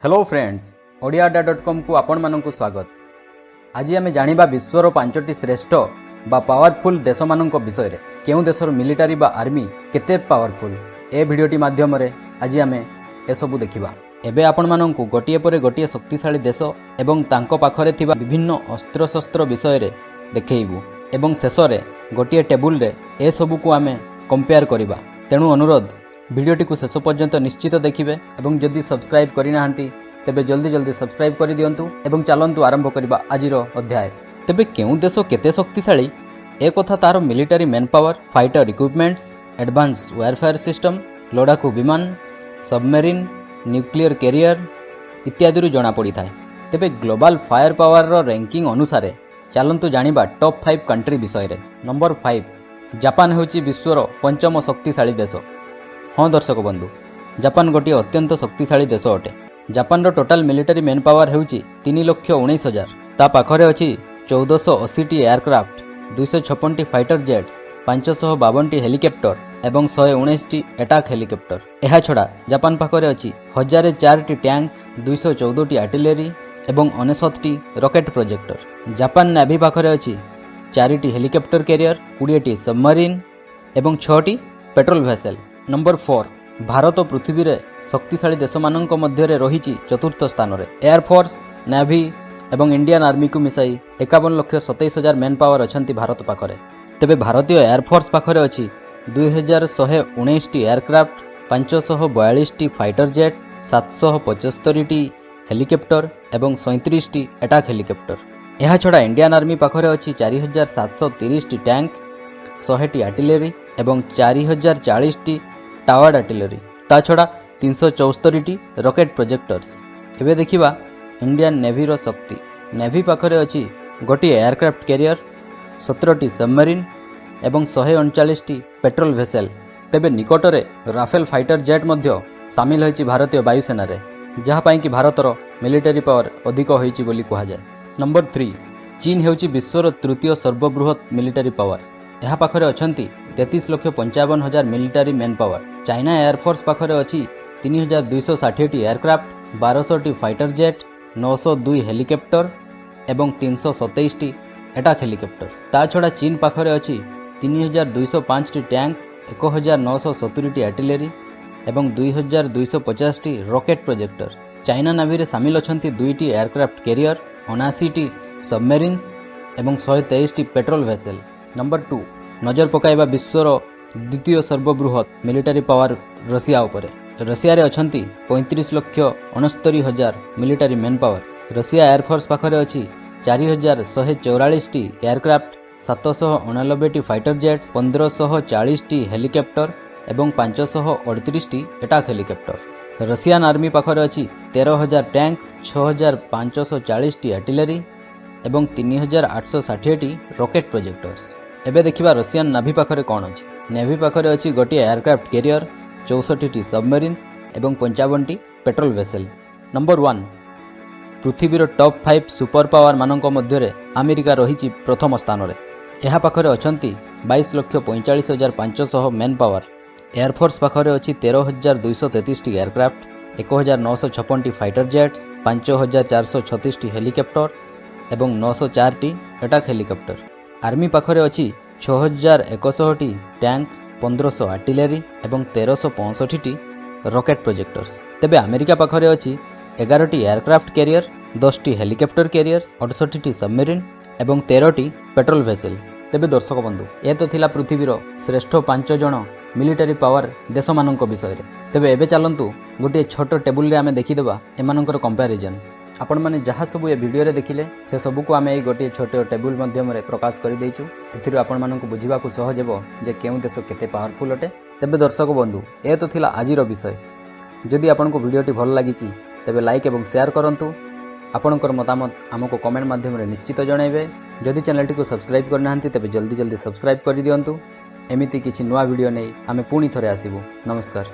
Hello friends, Odia ଆଡ୍ଡା .କମ୍କୁ ଆପଣମାନଙ୍କୁ ସ୍ୱାଗତ। ଆଜି ଆମେ ଜାଣିବା ବିଶ୍ୱର ପାଞ୍ଚଟି ଶ୍ରେଷ୍ଠ ବା ପାୱାରଫୁଲ୍ ଦେଶମାନଙ୍କ ବିଷୟରେ। କେଉଁ ଦେଶର ମିଲିଟାରୀ ବା ଆର୍ମି କେତେ ପାୱାରଫୁଲ୍, ଏ ଭିଡ଼ିଓଟି ମାଧ୍ୟମରେ ଆଜି ଆମେ ଏସବୁ ଦେଖିବା। ଏବେ ଆପଣମାନଙ୍କୁ ଗୋଟିଏ ପରେ ଗୋଟିଏ ଶକ୍ତିଶାଳୀ ଦେଶ ଏବଂ ତାଙ୍କ ପାଖରେ ଥିବା ବିଭିନ୍ନ ଅସ୍ତ୍ରଶସ୍ତ୍ର ବିଷୟରେ ଦେଖେଇବୁ ଏବଂ ଶେଷରେ ଗୋଟିଏ ଟେବୁଲରେ ଏସବୁକୁ ଆମେ କମ୍ପେୟାର କରିବା। ତେଣୁ ଅନୁରୋଧ, ଭିଡ଼ିଓଟିକୁ ଶେଷ ପର୍ଯ୍ୟନ୍ତ ନିଶ୍ଚିତ ଦେଖିବେ ଏବଂ ଯଦି ସବସ୍କ୍ରାଇବ୍ କରିନାହାନ୍ତି, ତେବେ ଜଲ୍ଦି ଜଲ୍ଦି ସବସ୍କ୍ରାଇବ୍ କରିଦିଅନ୍ତୁ ଏବଂ ଚାଲନ୍ତୁ ଆରମ୍ଭ କରିବା ଆଜିର ଅଧ୍ୟାୟ। ତେବେ କେଉଁ ଦେଶ କେତେ ଶକ୍ତିଶାଳୀ, ଏ କଥା ତା'ର military man power, fighter equipments, advance warfare system, ଲଢ଼ାକୁ ବିମାନ, ସବମେରିନ୍, ନ୍ୟୁକ୍ଲିୟର କ୍ୟାରିୟର ଇତ୍ୟାଦିରୁ ଜଣାପଡ଼ିଥାଏ। ତେବେ ଗ୍ଲୋବାଲ ଫାୟାର ପାୱାରର ର୍ୟାଙ୍କିଂ ଅନୁସାରେ ଚାଲନ୍ତୁ ଜାଣିବା ଟପ୍ 5 କଣ୍ଟ୍ରି ବିଷୟରେ। ନମ୍ବର 5, ଜାପାନ ହେଉଛି ବିଶ୍ୱର ପଞ୍ଚମ ଶକ୍ତିଶାଳୀ ଦେଶ। ହଁ ଦର୍ଶକ ବନ୍ଧୁ, ଜାପାନ ଗୋଟିଏ ଅତ୍ୟନ୍ତ ଶକ୍ତିଶାଳୀ ଦେଶ ଅଟେ। ଜାପାନର ଟୋଟାଲ ମିଲିଟାରୀ ମ୍ୟାନ୍ ପାୱାର ହେଉଛି 3,19,000। ତା ପାଖରେ ଅଛି 1480ଟି ଏୟାରକ୍ରାଫ୍ଟ, 256ଟି ଫାଇଟର ଜେଟ୍ସ, 552ଟି ହେଲିକପ୍ଟର ଏବଂ 119ଟି ଆଟାକ୍ ହେଲିକପ୍ଟର। ଏହାଛଡ଼ା ଜାପାନ ପାଖରେ ଅଛି 1004ଟି ଟ୍ୟାଙ୍କ, 214ଟି ଆର୍ଟିଲେରୀ ଏବଂ 99ଟି ରକେଟ୍ ପ୍ରୋଜେକ୍ଟର। ଜାପାନ ନେଭି ପାଖରେ ଅଛି ଚାରିଟି ହେଲିକପ୍ଟର କ୍ୟାରିୟର, 20ଟି ସବମରିନ୍ ଏବଂ ଛଅଟି ପେଟ୍ରୋଲ ଭେସେଲ। ନମ୍ବର 4, ଭାରତ ପୃଥିବୀରେ ଶକ୍ତିଶାଳୀ ଦେଶମାନଙ୍କ ମଧ୍ୟରେ ରହିଛି ଚତୁର୍ଥ ସ୍ଥାନରେ। ଏୟାରଫୋର୍ସ, ନେଭି ଏବଂ ଇଣ୍ଡିଆନ୍ ଆର୍ମିକୁ ମିଶାଇ 51,27,000 ମ୍ୟାନ୍ ପାୱାର ଅଛନ୍ତି ଭାରତ ପାଖରେ। ତେବେ ଭାରତୀୟ ଏୟାରଫୋର୍ସ ପାଖରେ ଅଛି 2119ଟି ଏୟାରକ୍ରାଫ୍ଟ, 542ଟି ଫାଇଟର ଜେଟ୍, 775ଟି ହେଲିକପ୍ଟର ଏବଂ 37ଟି ଆଟାକ୍ ହେଲିକପ୍ଟର। ଏହାଛଡ଼ା ଇଣ୍ଡିଆନ୍ ଆର୍ମି ପାଖରେ ଅଛି 4730ଟି ଟ୍ୟାଙ୍କ, 100ଟି ଆର୍ଟିଲେରୀ ଏବଂ 4040ଟି ଟାୱାର୍ଡ ଆର୍ଟିଲେରୀ। ତା ଛଡ଼ା 374ଟି ରକେଟ୍ ପ୍ରୋଜେକ୍ଟର୍ସ। ଏବେ ଦେଖିବା ଇଣ୍ଡିଆନ୍ ନେଭିର ଶକ୍ତି। ନେଭି ପାଖରେ ଅଛି ଗୋଟିଏ ଏୟାରକ୍ରାଫ୍ଟ କ୍ୟାରିୟର, 17ଟି ସବମେରିନ୍ ଏବଂ 139ଟି ପେଟ୍ରୋଲ ଭେସେଲ। ତେବେ ନିକଟରେ ରାଫେଲ ଫାଇଟର ଜେଟ୍ ମଧ୍ୟ ସାମିଲ ହୋଇଛି ଭାରତୀୟ ବାୟୁସେନାରେ, ଯାହା ପାଇଁକି ଭାରତର ମିଲିଟାରୀ ପାୱାର ଅଧିକ ହୋଇଛି ବୋଲି କୁହାଯାଏ। ନମ୍ବର 3, ଚୀନ ହେଉଛି ବିଶ୍ୱର ତୃତୀୟ ସର୍ବବୃହତ୍ ମିଲିଟାରୀ ପାୱାର। ଏହା ପାଖରେ ଅଛନ୍ତି 33,55,000 military man power. China air force ପାଖରେ ଅଛି 3260ଟି ଏୟାରକ୍ରାଫ୍ଟ, 1200ଟି ଫାଇଟର ଜେଟ୍, 902 ହେଲିକପ୍ଟର ଏବଂ 327ଟି ଆଟାକ୍ ହେଲିକପ୍ଟର। ତା ଛଡ଼ା ଚୀନ ପାଖରେ ଅଛି 3205ଟି ଟ୍ୟାଙ୍କ, 1970ଟି ଆର୍ଟିଲେରୀ ଏବଂ 2250ଟି ରକେଟ୍ ପ୍ରୋଜେକ୍ଟର। ଚାଇନା ନାଭିରେ ସାମିଲ ଅଛନ୍ତି ଦୁଇଟି ଏୟାରକ୍ରାଫ୍ଟ କ୍ୟାରିୟର, 79ଟି ସବମେରିନ୍ସ ଏବଂ 123ଟି ପେଟ୍ରୋଲ ଭେସେଲ। ନମ୍ବର 2, ନଜର ପକାଇବା ବିଶ୍ୱର ଦ୍ୱିତୀୟ ସର୍ବବୃହତ୍ ମିଲିଟାରୀ ପାୱାର ରଷିଆ ଉପରେ। ରଷିଆରେ ଅଛନ୍ତି 35,69,000 military man power. Russia air force ପାଖରେ ଅଛି 4144ଟି ଏୟାରକ୍ରାଫ୍ଟ, 789ଟି ଫାଇଟର ଜେଟ୍ସ, 1540ଟି ହେଲିକପ୍ଟର ଏବଂ 538ଟି ଆଟାକ୍ ହେଲିକପ୍ଟର। ରଷିଆନ୍ ଆର୍ମି ପାଖରେ ଅଛି 13,000 ଟ୍ୟାଙ୍କ୍ସ, 6540ଟି ଆର୍ଟିଲେରୀ ଏବଂ 3860ଟି ରକେଟ୍ ପ୍ରୋଜେକ୍ଟର୍ସ। ଏବେ ଦେଖିବା ରଷିଆନ୍ ନାଭି ପାଖରେ କ'ଣ ଅଛି। ନେଭି ପାଖରେ ଅଛି ଗୋଟିଏ ଏୟାରକ୍ରାଫ୍ଟ କ୍ୟାରିୟର, 64ଟି ସବମେରିନ୍ସ ଏବଂ 55ଟି ପେଟ୍ରୋଲ ଭେସେଲ। ନମ୍ବର 1, ପୃଥିବୀର ଟପ୍ 5 ସୁପର ପାୱାର ମାନଙ୍କ ମଧ୍ୟରେ ଆମେରିକା ରହିଛି ପ୍ରଥମ ସ୍ଥାନରେ। ଏହା ପାଖରେ ଅଛନ୍ତି 22,45,500 ମ୍ୟାନ୍ ପାୱାର। ଏୟାରଫୋର୍ସ ପାଖରେ ଅଛି 13,233ଟି ଏୟାରକ୍ରାଫ୍ଟ, 1956ଟି ଫାଇଟର ଜେଟ୍ସ, 5436ଟି ହେଲିକପ୍ଟର ଏବଂ 904ଟି ଆଟାକ୍ ହେଲିକପ୍ଟର। ଆର୍ମି ପାଖରେ ଅଛି 6100ଟି ଟ୍ୟାଙ୍କ, 1500 ଆର୍ଟିଲେରୀ ଏବଂ 1365ଟି ରକେଟ୍ ପ୍ରୋଜେକ୍ଟର୍ସ। ତେବେ ଆମେରିକା ପାଖରେ ଅଛି 11ଟି ଏୟାରକ୍ରାଫ୍ଟ କ୍ୟାରିୟର, 10ଟି ହେଲିକପ୍ଟର କ୍ୟାରିୟର, 68ଟି ସବମେରିନ୍ ଏବଂ 13ଟି ପେଟ୍ରୋଲ ଭେସେଲ। ତେବେ ଦର୍ଶକ ବନ୍ଧୁ, ଏ ତ ଥିଲା ପୃଥିବୀର ଶ୍ରେଷ୍ଠ ପାଞ୍ଚ ଜଣ ମିଲିଟାରୀ ପାୱାର ଦେଶମାନଙ୍କ ବିଷୟରେ। ତେବେ ଏବେ ଚାଲନ୍ତୁ ଗୋଟିଏ ଛୋଟ ଟେବୁଲରେ ଆମେ ଦେଖିଦେବା ଏମାନଙ୍କର କମ୍ପାରିଜନ୍। ଆପଣମାନେ ଯାହା ସବୁ ଏ ଭିଡ଼ିଓରେ ଦେଖିଲେ, ସେ ସବୁକୁ ଆମେ ଏଇ ଗୋଟିଏ ଛୋଟ ଟେବୁଲ ମାଧ୍ୟମରେ ପ୍ରକାଶ କରିଦେଇଛୁ। ଏଥିରୁ ଆପଣମାନଙ୍କୁ ବୁଝିବାକୁ ସହଜ ହେବ ଯେ କେଉଁ ଦେଶ କେତେ ପାୱାରଫୁଲ୍ ଅଟେ। ତେବେ ଦର୍ଶକ ବନ୍ଧୁ, ଏ ତ ଥିଲା ଆଜିର ବିଷୟ। ଯଦି ଆପଣଙ୍କୁ ଭିଡ଼ିଓଟି ଭଲ ଲାଗିଛି, ତେବେ ଲାଇକ୍ ଏବଂ ସେୟାର କରନ୍ତୁ। ଆପଣଙ୍କର ମତାମତ ଆମକୁ କମେଣ୍ଟ ମାଧ୍ୟମରେ ନିଶ୍ଚିତ ଜଣାଇବେ। ଯଦି ଚ୍ୟାନେଲଟିକୁ ସବସ୍କ୍ରାଇବ୍ କରିନାହାନ୍ତି, ତେବେ ଜଲ୍ଦି ଜଲ୍ଦି ସବସ୍କ୍ରାଇବ୍ କରିଦିଅନ୍ତୁ। ଏମିତି କିଛି ନୂଆ ଭିଡ଼ିଓ ନେଇ ଆମେ ପୁଣି ଥରେ ଆସିବୁ। ନମସ୍କାର।